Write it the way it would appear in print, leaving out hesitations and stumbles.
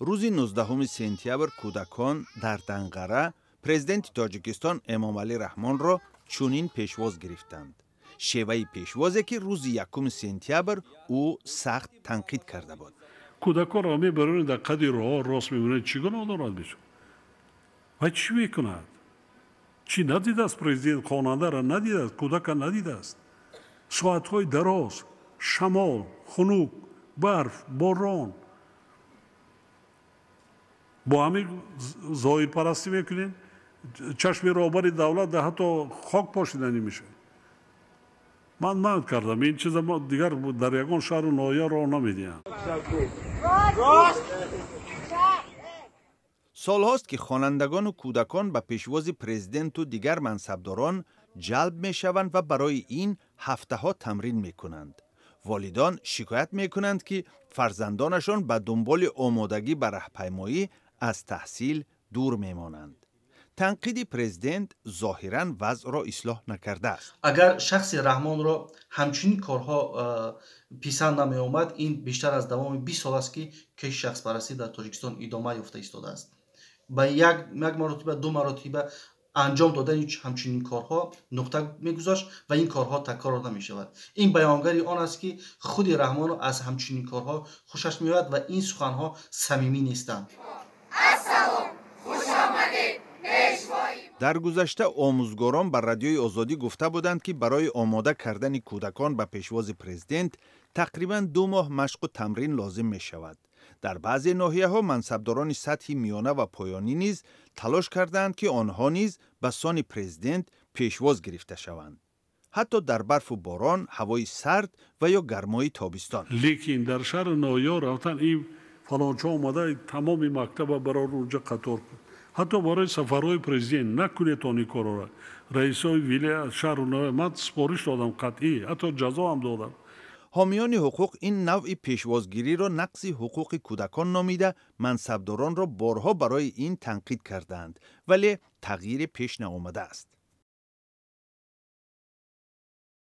Рӯзи 19 сентябр кӯдакон дар Данғара президенти Тоҷикистон Эмомалӣ Раҳмонро чунин пешвоз гирифтанд. Шеваи пешвозе, ки рӯзи 1 сентябр ӯ сахт танқид карда буд. Кӯдаконро мебароред, дар қади роҳ рост мебинед, чӣ гуноҳ дорад бечора? Ва чӣ мекунад? Чӣ надидааст президент? Хонандаро надидааст, кӯдака надидааст. Соатҳои дароз, шамол хунук, барф, борон, бо ҳамин зоҳирпарастӣ мекунем. Чашми роҳбари давлат дар ҳатто хок пошида намешавад. Ман манъ кардам ин чиза, дигар дар ягон шаҳру ноҳия роҳ намедиҳам. Солҳост, ки хонандагону кӯдакон ба пешвози президенту дигар мансабдорон ҷалб мешаванд ва барои ин ҳафтаҳо тамрин мекунанд. Волидон шикоят мекунанд, ки фарзандонашон ба дунболи омодагӣ ба раҳпаймоӣ аз таҳсил дур мемонанд. Танқиди президент зоҳиран вазъро ислоҳ накардааст. Агар шахси Раҳмонро ҳамчунин корҳо писанд намеомад, ин бештар аз давоми 20 сол аст, ки кеши шахспарастӣ дар Тоҷикистон идома ёфта истодааст. Ба як маротиба, ду маротиба анҷом додани ҳамчунин корҳо нуқта мегузошт ва ин корҳо такрор намешавад. Ин баёнгари он аст, ки худи Раҳмонро аз ҳамчунин корҳо хушаш меояд ва ин суханҳо самимӣ нестанд. Дар гузашта омӯзгорон ба Радиои Озодӣ гуфта буданд, ки барои омода кардани кӯдакон ба пешвози президент тақрибан 2 моҳ машқу тамрин лозим мешавад. Дар баъзе ноҳияҳо мансабдорони сатҳи миёна ва поёнӣ низ талош кардаанд, ки онҳо низ ба сони президент пешвоз гирифта шаванд, ҳатто дар барфу борон, ҳавои сард ва ё гармои тобистон. Лекин дар шаҳру ноҳияҳо рафтан, ин фалончо омада, тамоми мактаба барор унҷа қатор кун. Ҳатто барои сафарҳои президент накунед он ин корро. Раисои вилоят, шаҳру ноҳия ман супориш додам қатъӣ, ҳатто ҷазо ҳам додам. Ҳомиёни ҳуқуқ ин навъи пешвозгириро нақзи ҳуқуқи кӯдакон номида, мансабдоронро борҳо барои ин танқид кардаанд, вале тағйире пеш наомадааст.